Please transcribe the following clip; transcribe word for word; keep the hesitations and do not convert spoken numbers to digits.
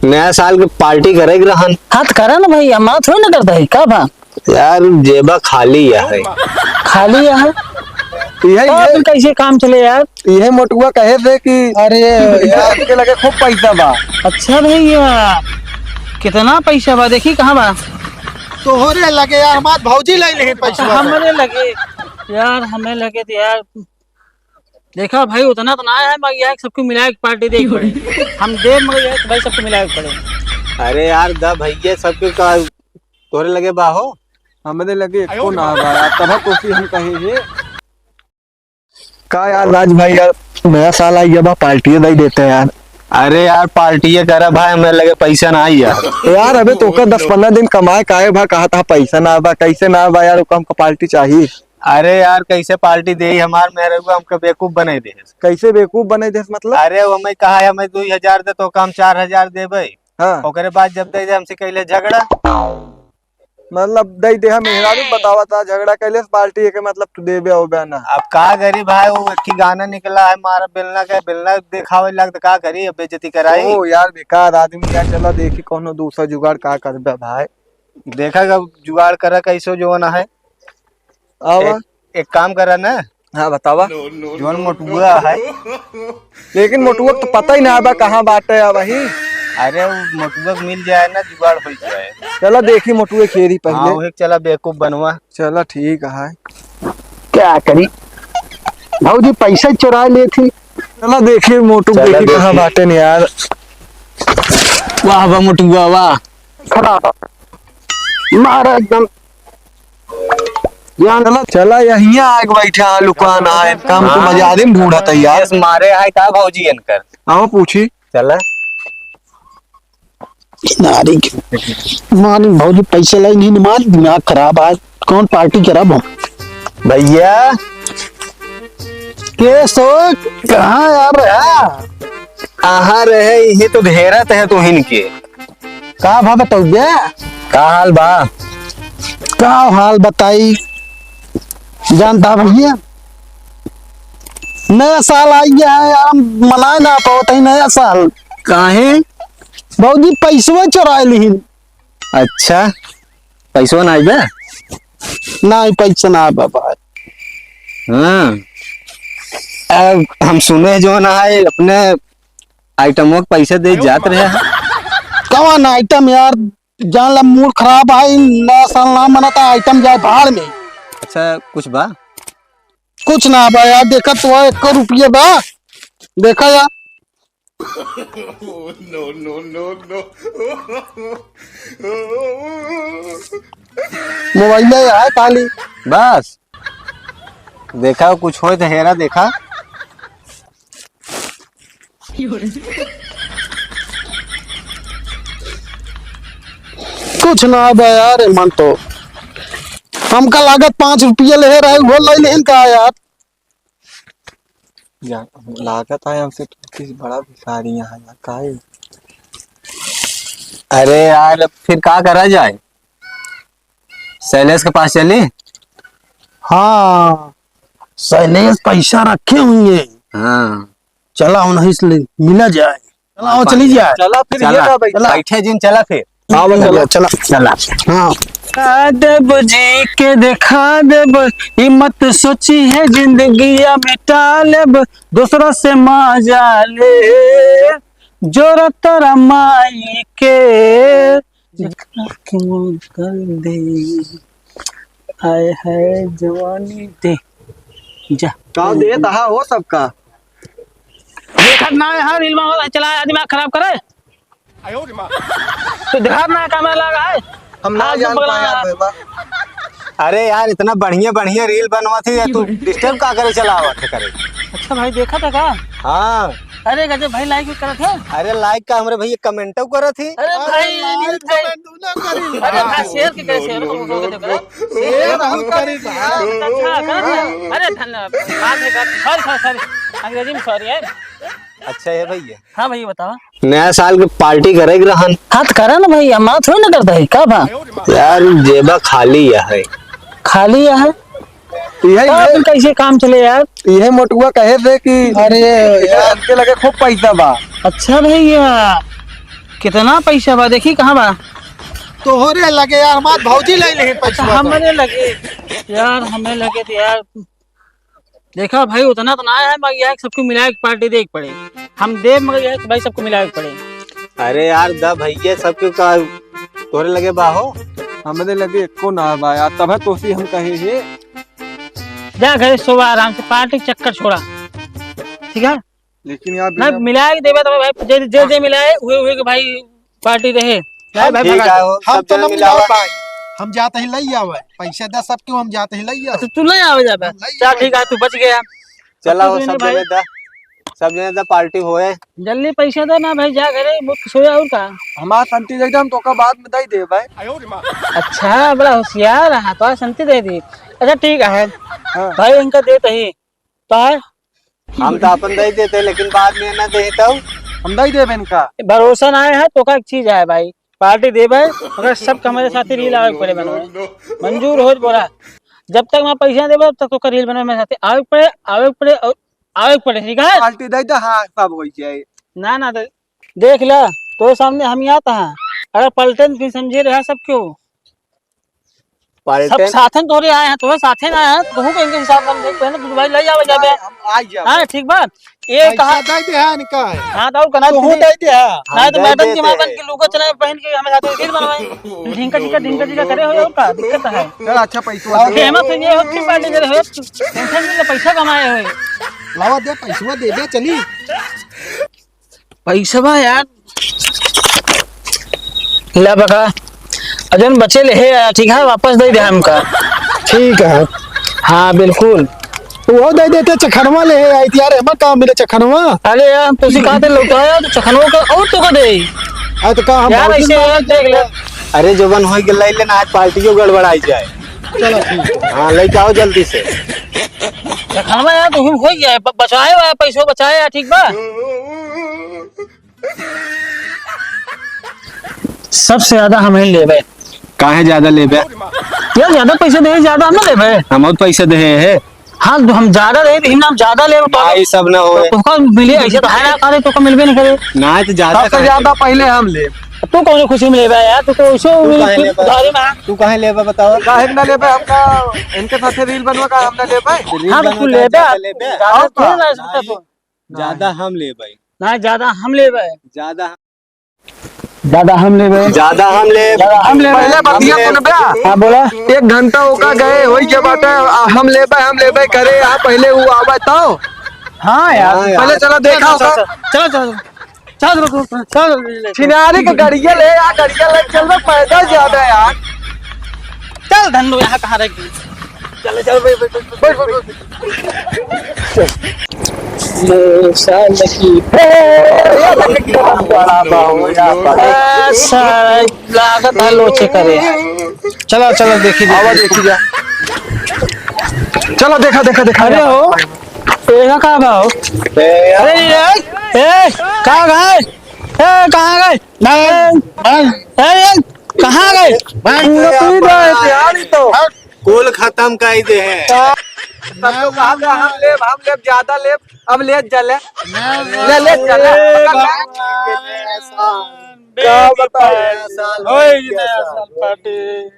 नया साल के पार्टी करे के रहन। हाँ, तो करा ना भाई, हम थोड़ी ना करता है, का बा? यार, जेबा खाली है। खाली है? यही का है। फिर कैसे काम चले यार? यही मोटुआ कहे थे कि अरे यार, के लगे खूब पैसा बा। अच्छा भैया, कितना पैसा बा? देखी कहाँ बा? तोहरे लगे यार, हमार भौजी लाई नहीं पैसा। हमरे लगे यार, हमें लगे तो यार, देखा भाई, उतना तो ना है, मगर यार सबको मिलाए के पार्टी दे के पड़े। हम दे, मगर यार भाई सबको मिलाए के पड़े। अरे यार, दा भैया, सबके का तोहरे लगे बा हो? हमरे लगे एको ना बा यार, तब तो फिर हम कहे हे। का यार राज भाई, यार नया साल आई बा, पार्टी नहीं देते यार। अरे यार, पार्टी करा भाई, हमें लगे पैसा ना आई यार। यार, अबे तो का दस पन्द्रह दिन कमाए काहे भा, कहा था पैसा ना बा, कैसे ना बा यार, ओका हमका पार्टी चाहिए। अरे यार, कैसे पार्टी दे? हमार मेहररुआ हमका बेवकूफ बनाई दे। कैसे बेवकूफ बनाई दे मतलब? अरे, वो हमें कहा है, हमें दो हजार दे, तो हम चार हजार देबे। हाँ। ओकरे बाद जब दे दे, हमसे कहले झगड़ा। मतलब, दे दे, हम मेहरारू बतावा था, झगड़ा कैले से पार्टी है के मतलब तू देबे होबे ना। अब का करी भाई, वो एक ही गाना निकला है, मारा बेलना का, बेलना देखावे लाग, तो का करी, अब बेइज्जती कराई। ओ यार, बेकार आदमी यार, चला देखी कोनो दूसरा जुगाड़ का करबे भाई। देखा, अब जुगाड़ करा कैसो जो ना है। आवा। एक, एक काम करा ना। हाँ, बतावा। जौन मोटुआ है। लेकिन मोटुआ के तो पता ही ना बा कहाँ बाटे अब वही। अरे, वो मोटुआ के मिल जाए ना, जुगाड़ हो जाए। चला देखी मोटुआ खेरी पहले। हाँ, वही चला बेवकूफ बनवा। चला ठीक है। क्या करी? भौजी पैसा चुरा ले थी। चला देखी मोटू, चला देखी कहाँ देखी। बाटे न यार। वाह, वाह मोटुआ, वाह। खड़ा। मारा एकदम। यार चला, चला, यहिया आके बैठा है, लुकान आए, काम तो हाँ। मजारे में ढूंढत है यार। यस, मारे आए का भौजी इनकर? आओ पूछी। चला। नारी के। मारी भौजी पैसे लाई नहीं, मारी दिमाग खराब आज। कौन पार्टी करब हम? भैया। के सोच? कहाँ यार रहा? कहाँ रहे, इहे तो घेरत है तुहिन के। का भा बतौबे? का हाल बा? का हाल बताई? जानता भैया, नया साल आई गया है यार, हम मनाए ना पावत है नया साल। काहे? भौजी पैसवा चुराए लिहिन। अच्छा, पैसवा ना आइबे? ना, पैसा ना आबा भाई। हाँ, अब हम सुने जो ना है अपने आइटमों के पैसे दे जात रहे हैं। कौन आइटम यार? जान ला मूड खराब है, नया साल ना मनाता, आइटम जाए भाड़ में। अच्छा, कुछ बा? कुछ ना बा यार, देखा तो है, एक रुपये बा, देखा यार। No, no, no, no। मोबाइल में है खाली। बस। देखा, कुछ होए तो हेरा, देखा। कुछ ना बा यार, मन तो हमका लागत पाँच रुपया ले रहे, वो ले लेन का यार। यार, लागत है हमसे तो किस बड़ा भिखारी यहाँ यार, काहे? अरे यार, अब फिर का करा जाए? शैलेश के पास चली? हाँ, शैलेश पैसा रखे हुए हैं। हाँ। चला, उन्हीं से ले, मिला जाए। चला, आओ, चली जाए। चला फिर, चला। ये ना बैठा। बैठे जिन, चला फिर। हाँ, चला, चला। चला। हाँ। का देब जी के देखा देब, ई मत सोची है जिंदगिया में टालेब, दूसरा से मजा ले, जोरा तोरा माई के। जखना के मुंह कर दे, आए है जवानी दे, जा। का दे तहा हो सबका? देखत ना है, हाँ, रील में चला, दिमाग खराब करे। तो देखत ना है, कैमरा लगा है। हम ना हाँ, जान बगला पाए यार। अरे यार, इतना बढ़िया बढ़िया रील बनवा थी, तू डिस्टर्ब का करे चलावत है करे? अच्छा भाई, देखा था का? हाँ। अरे गजब भाई, लाइक भी करत है। अरे लाइक का, हमरे भैया कमेंटो करत ही। अरे भाई, अरे भाई, लाइक कमेंट तू ना करी। अरे भाई, शेयर के करे, शेयर को, को, को, को, शेयर हम करी। अच्छा, कर दे। अरे धन्यवाद। बाद में कर, सॉरी, सॉरी, सॉरी। अंग्रेजी में सॉरी है। अच्छा है भैया। हाँ भैया, बतावा। नया साल के पार्टी करे के रहन। हाँ, तो करा ना भाई, हम थोड़ी ना करता है, का बा? यार, जेबा खाली है। खाली है? यही का है। फिर कैसे काम चले यार? यही मोटुआ कहे थे कि अरे यार, के लगे खूब पैसा बा। अच्छा भैया, कितना पैसा बा? देखी कहाँ बा? तोहरे लगे यार, हमार भौजी ले लेही अच्छा, पैसा तो। हमरे लगे। यार, हमें लगे तो यार, देखा भाई, उतना तो ना है, मगर यह सबको मिलाए के पार्टी दे के पड़े। हम दे, मगर यह भाई सबको मिलाए के पड़े। अरे यार, दा भैया, सबके का तोहरे लगे बा हो? हमरे लगे एको ना बा यार, तब तोसी हम कहे हे। जा घरे सोवा आराम से, पार्टी के चक्कर छोड़ा, ठीक है? लेकिन यार ना, बिना मिलाए के देबे तब भाई, जे, जे, जे मिलाए, हुए, हुए के भाई पार्टी रहे। भाई, हम भाई, ठीक भगा है, दे। हो, हम सब तो जने ना मिलावा। मिलावा भाई, हम जाते ही लई आवे, पैसे दे सबके, हम जाते ही लई आवे। अच्छा, तू लई आवे जाबे? हम लई चल, आवे। ठीक है, तू बच गया। चला अब हो, तू सब नहीं भाई। जने दा, सब जने दा पार्टी होए। जल्दी पैसा दे ना भाई, जा घरे, मुफ्त सोया और का? हमार संती दे दे, हम तोका बाद में दे दे भाई। अच्छा, बड़ा होशियार है, तो संती दे दी। अच्छा, ठीक है। हाँ। भाई, इनका देते ही तो है। हम तो अपन दे देते, लेकिन बाद में ना दे तो हम नहीं देबे इनका। भरोसा ना है, तो का चीज है भाई, पार्टी देबे, मगर सबके हमारे साथे रील आवे के पड़े बनवाए। मंजूर हो बोला, जब तक मैं पैसा देबे, तब तक तोका रील बनवाए मेरे साथे आवे के पड़े, आवे के पड़े और आवे के पड़े, ठीक है? पार्टी दे दे, हाँ, सब हो जाए। ना, ना, दे-, देख ले, तोरे सामने हम ही आता है, अगर पलटे न फिर समझे रहा सब क्यों? पार्टी सब साथन तोरे आए हैं, तोरे साथे ना आए हैं, तोहू के इनके हिसाब से हम देख पहले, तू भाई ले जावे जाबे। हम आ जाबे। हाँ, ठीक बा। ये पैसा कहा दे दे, हाँ, इनका है। हाँ, तो और कना तोहू तू दे दे, हाँ। ना तो हम दे मैडम जी देते हमारे बन हैं। के लुगा चले पहन के हमें साथे रील बनवाए। ढिंका झिका, ढिंका झिका करे हो और का दिक्कत है? चल, अच्छा, पैसा और दे। फेमस हो ये हो, अच्छी पार्टी करे हो, टेंशन नहीं ले, पैसा कमाए हो। लावा दे, पैसा दे दे, चली। पैसवा यार, ले बका, अजन बचे ले हे यार, ठीक है, वापस दे दे हमका। ठीक है। हाँ, बिल्कुल। वो दे देते, चखनवा ले हे आई यार, एमा काम मिले चखनवा। अरे यार, तुसी कहते लौटाया तो चखनवा का और तो का दे। अरे तो का हम यार, बहुत दिन ऐसे बाद यार, देख ले। अरे, जोबन होई के लई लेना, आज पार्टियो गड़बड़ाई जाए। चलो, ठीक है। हाँ, लेके आओ जल्दी से। चखनवा यार, तो हम होई गया, ब-, बचाए हुआ है, पैसो बचाए है, ठीक बा? सबसे ज्यादा हम ही लेबे। काहे ज्यादा लेबे? यार, ज्यादा पैसा दे, ज्यादा हम ना लेबे। हम और पैसा दे है। हाँ, तो हम ज्यादा दे, हम ज्यादा लेबे, तो भाई, सब ना होए। तो तोका मिले, ऐसे तो है ना, खाली तोका मिलबे नहीं करे। ना, तो ज्यादा सबसे काहे ज्यादा लेबे? पहले हम लेब। तू कौन खुशी में लेबे यार? तू तो ऐसे तू काहे लेबे? उधारी मांग। तू काहे लेबे बताओ? काहे ना लेबे? हमका इनके साथे रील बनवा का हम ना लेबे? रील हाँ, तो बनवा तू का लेबे, ज्यादा लेबे? ज्यादा और तू का? ना, ना, ज्यादा हम लेबे। ना, ज्यादा हम लेबे। ज्यादा ज्यादा हम लेबे। ज्यादा हम लेब। ज्यादा हम लेब। पहले बतिया सुनबे। हाँ, बोला। एक घंटा ओका गए, होई के बाटे, आ, हम लेबे, हम लेबे करे, आ, पहले उ आवे तो। हाँ यार। हाँ यार। पहले चलो देखा चलो, ओका। चलो, चलो, चलो, चलो, चलो, चलो, चलो। छिनारी के गड़िया ले, आ, गड़िया ले, चल बे, पैदल ज्यादा यार। चल धन्नू, यहाँ कहाँ रह गई? चल, चल, बैठ, बैठ, बैठ, बैठ, बैठ। साल की। ए, साला लागत है लोचे करे। चला, चला, देखी, देखी। आवा, देखी जा। चला, देखा, देखा, देखा। अरे हो, एका का बा हो? अरे, ए, ए, कहाँ गए? ए, कहाँ गए? नहीं, नहीं। ए, ए, कहाँ गए? भाग गया, पूरा भाग। प्यार ही तो। कुल खत्म कर दे हैं। सब लोग कहा था, "हम लेब, हम लेब, ज्यादा लेब।" अब ले चले। ले, ले चले। ए, भगवान, का बताए? बेटी पाए। होई गया साल पार्टी।